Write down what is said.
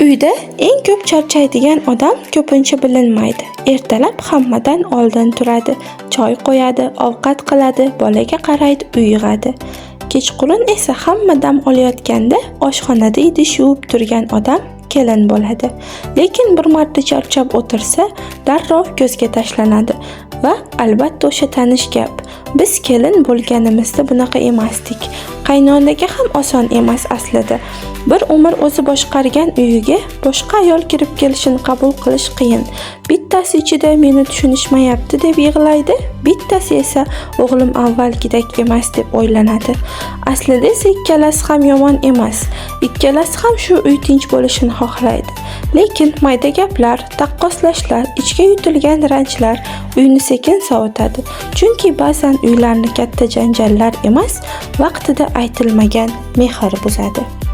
Uyda eng ko'p charchaydigan odam ko'pincha bilinmaydi. Ertalab hammadan oldin turadi, choy qo'yadi, ovqat qiladi, bolaga qaraydi, uy yig'adi. Kechqurun esa hamma dam olayotganda oshxonada idish yuvib turgan odam kelin bo'ladi. Lekin bir marta charchab o'tirsa, darrov ko'zga tashlanadi va albatta o'sha tanish gap: "Biz kelin bo'lganimizda bunaqa emasdik." Qaynonaga ham oson emas aslida. Bir umr o'zi boshqargan uyiga boshqa ayol kirib kelishini qabul qilish qiyin. Bittasi ichida "Meni tushunishmayapti" deb yig'laydi, bittasi esa "O'g'lim avvalgidek emas" deb o'ylanadi. Aslida esa ikkalasi ham yomon emas. Ikkalasi ham shu uy tinch bo'lishini xohlaydi. Lekin mayda gaplar, taqqoslashlar, ichga yutilgan ranjlar uyni sekin sovutadi. Chunki ba'zan uylarni katta janjallar emas, vaqtida aytilmagan mehr buzadi.